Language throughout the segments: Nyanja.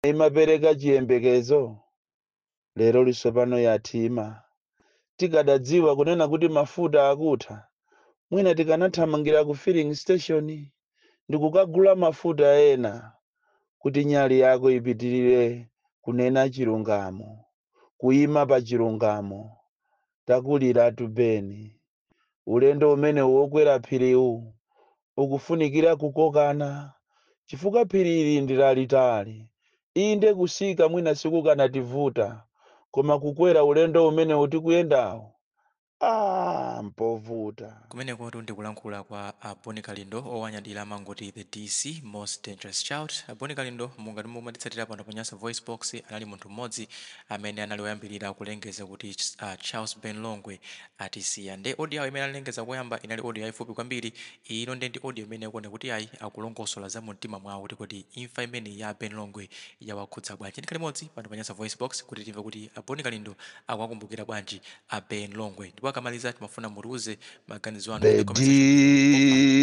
Imapereka chiyembekezo, lero lisopano yathima. Tikadadziwa kunena kuti mafuta akutha, mwina tikanathamangira ku filling station ndikukagula mafuta ena kuti nyali yako ipitirire kunena chilungamo, kuyima pa chilungamo. Takuliratu Beni. Ulendo umene wokwera phiriwu ukufunikira kukokana, chifukwa phiri ili ndi lalitali. Inde, kusika mwina sikukanativuta, koma kukwera ulendo umene tikuyendawo, ah, mpovuta. Kumenekotu ndikulankhula kwa a Boni Kalindo, owanyadira amangoti the DC, most dangerous child. A Boni Kalindo, mungati mumatitsatira pano pa Nyasa Voice Box, anali munthu mmodzi amene anali woyambirira kulengeza kuti Charles Ben Longwe atisiya. Nde audio yawo imene analengeza koyamba inali audio yayifupi kwambiri. Ino nde ndi audio imene ikuoneka kuti ayi, akulongosola za mumtima mwawo kuti kodi imfa imene ya Ben Longwe yawakhudza bwanji. Ndikhale limodzi pano pa Nyasa Voice Box kuti timve kuti a Boni Kalindo akuwakumbukira bwanji a Ben Longwe. Ndipo akamaliza, timafuna mutiuze maganizo anu in The the comment section pompano pa Nyasa Voice Box.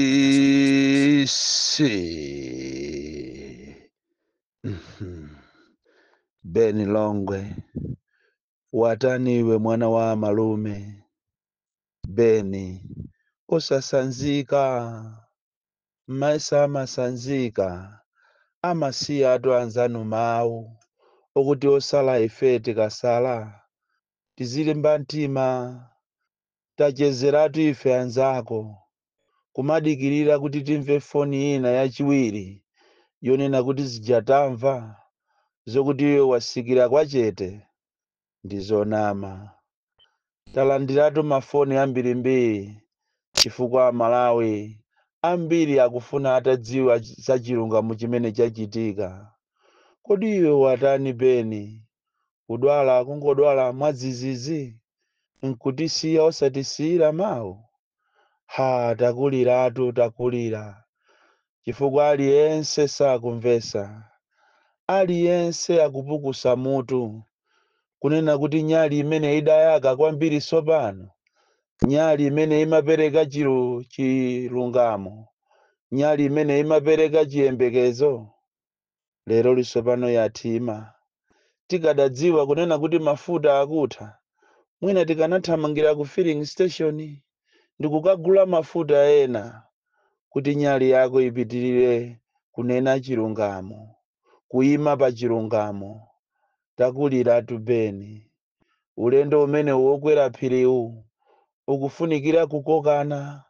DC. Ben Longwe, wataniwe mwana wa malume? Beni, osasanzika maisa, amasanzika amasiya atu anzanu mawu okuti osala ife tikasala tizilimba mtima. Tachezeratu ife anzako kumadikirira kuti timve foni ina yachiwiri yonena kuti zijatamva zokuti iwe wasikira kwachete ndi zonama. Talandiratu mafoni ambirimbiri, chifukwa Malawi ambiri akufuna atadziwa za chilungamo chimene chachitika. Kodi iwe watani Beni? Kudwala, kungodwala mwadzidzidzi nkutisiya osatisiyira mawu? Ha, takuliratu, takulira, chifukwa aliyense sakumvesa, aliyense akupukusa mutu kunena kuti nyali imene idayaka kwambiri sopano, nyali imene imapereka chilungamo, nyali imene imapereka chiyembekezo, lero lisopano yathima. Tikadadziwa kunena kuti mafuta akutha, mwina tikanathamangira ku filling station ndikukagula mafuta ena kuti nyali yako ipitirire kunena chilungamo, kuyima pa chilungamo. Takuliratu Beni. Ulendo umene wokwera phiriwu ukufunikira kukokana,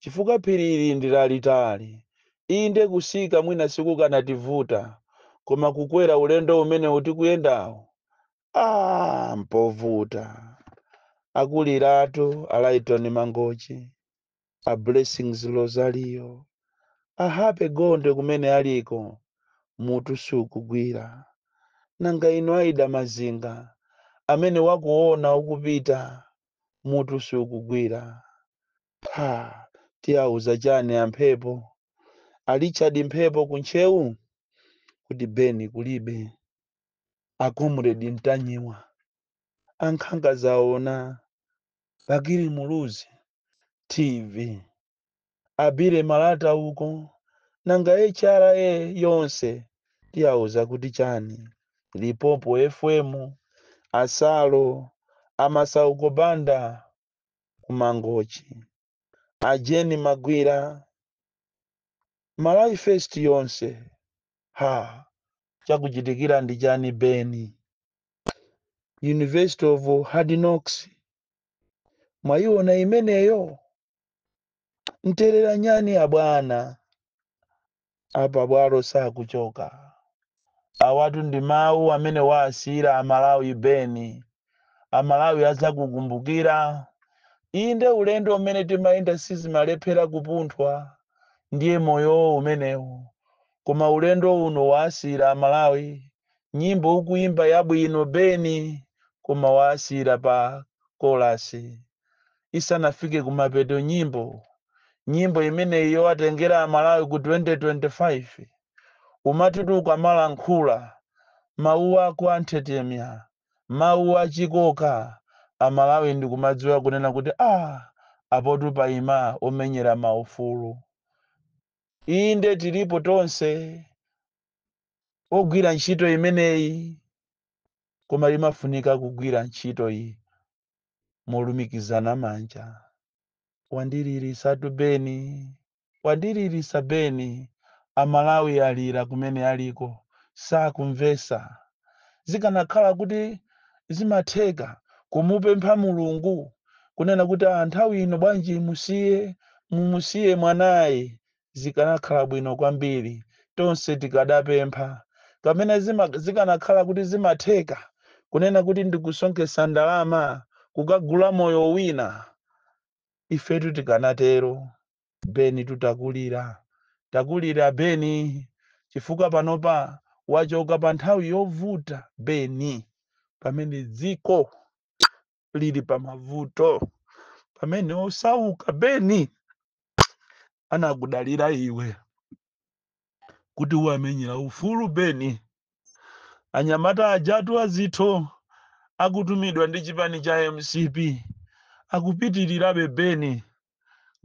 chifukwa phiri ili ndi lalitali. Inde, kusika mwina sikukanativuta, koma kukwera ulendo umene tikuyendawo, ah, mpovuta. Akuliratu Alaiton Mangochi, a Blessings Rosario, ahape Gondwe kumene aliko mutu sukugwira. Nanga inu Aida Mazinga amene wakuona ukupita, mutu sukugwira. Ha, tiyauza chani amphepo, a Richard Mphepo kuntchewu, kuti Beni kulibe? A Comrade Mtanyiwa, ankhanga zaona, Bakili Muluzi TV, abire Malata uko, nanga HRA yonse tiyauza kuti chani? Limpopo FM, asalo amasauko banda kumangochi, ajeni Magwira, Malawi First yonse, ha, chakuchitikira ndi chani Beni? University of Hard Knocks mwayiona imeneyo? Mterera nyani abwana apa bwalo sakuchoka. Awatu ndi mawu amene waasiyira Amalawi. Beni, Amalawi azakukumbukira. Inde, ulendo umene timayenda sizimalephera kupunthwa, ndiye moyowo umenewu, koma ulendo uno waasiyira Amalawi nyimbo ukuyimba yabwino Beni, koma waasiyira pa chorus isanafike kumapeto nyimbo. Nyimbo imeneyi yowatengera Amalawi ku 2025, umati ukamalankhula mawu ako anthetemya, mawu achikoka, Amalawi ndikumadziwa kunena kuti ah, apotu paima omenyera maufulu. Inde, tilipo tonse. Ogwira ntchito imeneyi, koma imafunika kugwira ntchito iyi molumikizana manja. Wandilirisatu Beni, wandilirisa Beni. Amalawi alira kumene aliko, sakumvesa. Zikanakhala kuti zimatheka kumupempha Mulungu kunena kuti, "Ah, nthawi ino bwanji musiye, mumusiye mwanayi," zikanakhala bwino kwambiri, tonse tikadapempha. Pamene zikanakhala kuti zimatheka kunena kuti ndikusonkhesa ndalama kukagula moyo wina, ifetu tikanatero. Beni, tutakulira, takulira Beni, chifukwa panopa wachoka pa nthawi yovuta Beni, pamene dziko lili pa mavuto, pamene osauka Beni anakudalira iwe kuti uwamenyera ufulu. Beni, anyamata ajatu azitho akutumidwa ndi chipani cha MCP akupitirirabe Beni,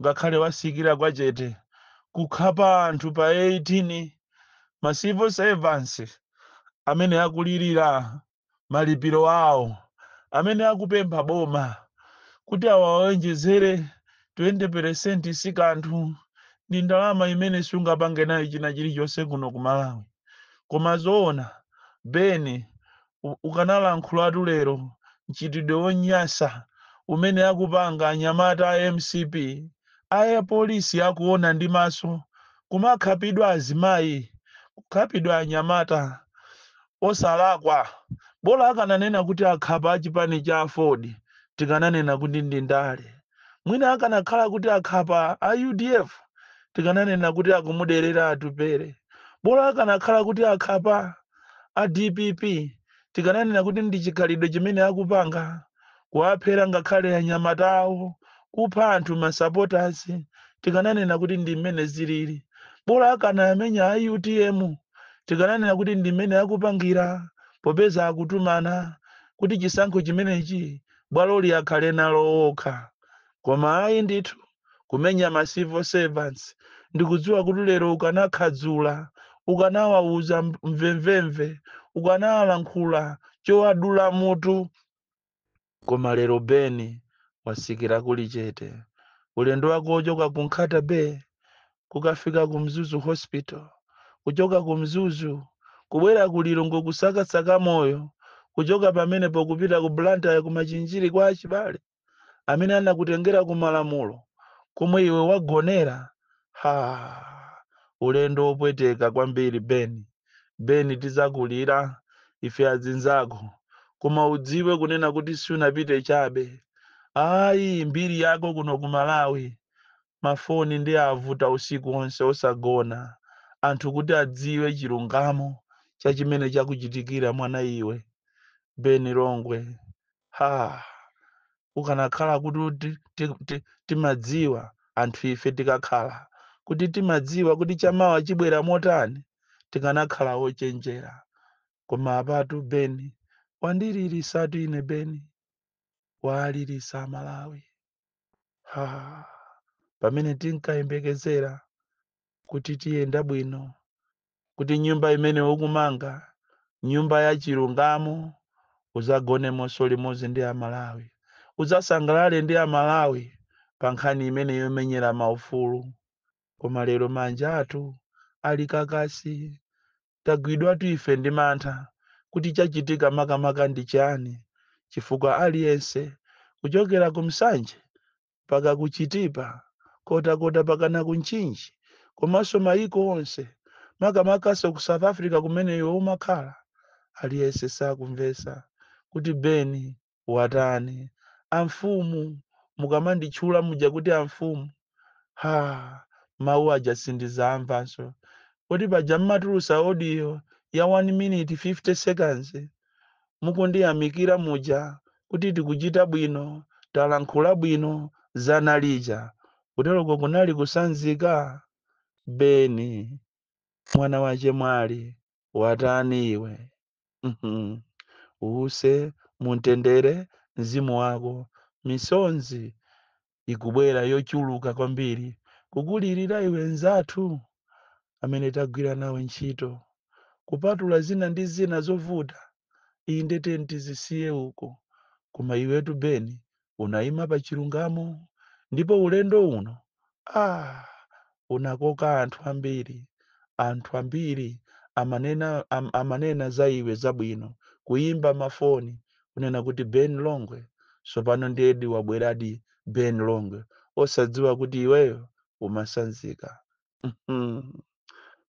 ngakhale wasikira kwachete kukhapa anthu pa 18, ma civil servants amene akulirira malipiro awo, amene akupempha boma kuti awawonjezere 20%. Si kanthu, ndi ndalama imene sungapange nayo china chilichonse kuno ku Malawi. Koma zoona Beni, ukanalankhulatu lero mchitidwe wonyasa umene akupanga anyamata a MCP, aya polisi akuona ndi maso, kumakhapidwa azimayi, kukhapidwa anyamata osalakwa. Bola akananena kuti akhapa achipani cha AFORD, tikananena kuti ndi ndale. Mwina akanakhala kuti akhapa a UDF, tikananena kuti akumuderera Atupere. Bola akanakhala kuti akhapa a DPP, tikananena kuti ndi chikhalidwe chimene akupanga, kuwaphera ngakhale anyamata awo, kupha anthu ma supporters, tikananena kuti ndi mmene zilili. Bola akanamenya a UTM, tikananena kuti ndi mmene akupangira, popeza akutumana kuti chisankho chimenechi bwaloli akhale nalo okha. Koma ayi ndithu, kumenya ma civil servants. Ndikudziwa kuti lero ukanakhadzula, ukanawawuza mvemvemve, ukanawalankhula chowadula mutu. Koma lero Beni wasikira kuli chete. Ulendo wako wochoka ku Nkhata Bay kukafika ku Mzuzu Hospital, kuchoka ku Mzuzu kubwera ku Lilongwe kusakasaka moyo, kuchoka pamenepo kupita ku Blantyre, ku Machinjiri kwa achibale amene anakutengera ku malamulo komwe iwe wagonera, ha, ulendo wopweteka kwambiri Beni. Beni, tizakulira ife azinzako, koma udziwe kunena kuti sunapite chabe ayi. Mbiri yako kuno ku Malawi, mafoni ndi avuta usiku wonse osagona, anthu kuti adziwe chilungamo cha chimene chakuchitikira mwana iwe Beni Longwe. Ha, ukanakhala kuti timadziwa anthu ife, tikakhala kuti timadziwa kuti chamawa chibwera motani, tikanakhala ochenjera. Koma apatu Beni wandilirisatu ine. Beni waalirisa Malawi. Ha, pamene tinkayembekezera kuti tiyenda bwino, kuti nyumba imene ukumanga, nyumba ya chilungamo, uzagonemonso limodzi ndi Amalawi, uzasangalale ndi Amalawi pa nkhani imene yomenyera maufulu. Koma lero manja athu ali kakasi, tagwidwatu ife ndi mantha kuti chachitika makamaka ndi chani, chifukwa aliyense kuchokera ku Msanje mpaka ku Chitipa, Kotakota pakana ku Mchinji, komanso mayiko onse, makamakaso ku South Africa kumene iwe umakhala, aliyense sakumvesa kuti Beni watani. Amfumu, mukamanditchula muja kuti amfumu, ha, mawu aja sindizamvanso. Kuti paja mmatulusa audio ya 1 minute 50 seconds mukundiyamikira muja kuti tikuchita bwino, talankhula bwino zana lija, kuteroko kunali kusanzika. Beni, mwana wache mwali, watani iwe? Uuse mumtendere mzimu wako. Misonzi ikubwera yochuluka kwambiri kukulirira iwe, nzathu amene tagwira nawe ntchito. Kupatula zina ndi zina zovuta, inde, tizisiye uko, koma iwetu Beni unayima pa chilungamo. Ndipo ulendo uno, unakoka anthu ambiri. Anthu ambiri amanena za iwe zabwino, kuyimba mafoni kunena kuti Ben Longwe sopano ndiyedi wabweradi Ben Longwe, osadziwa kuti iweyo umasanzika.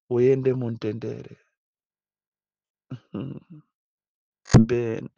Uyende mumtendere. Ben.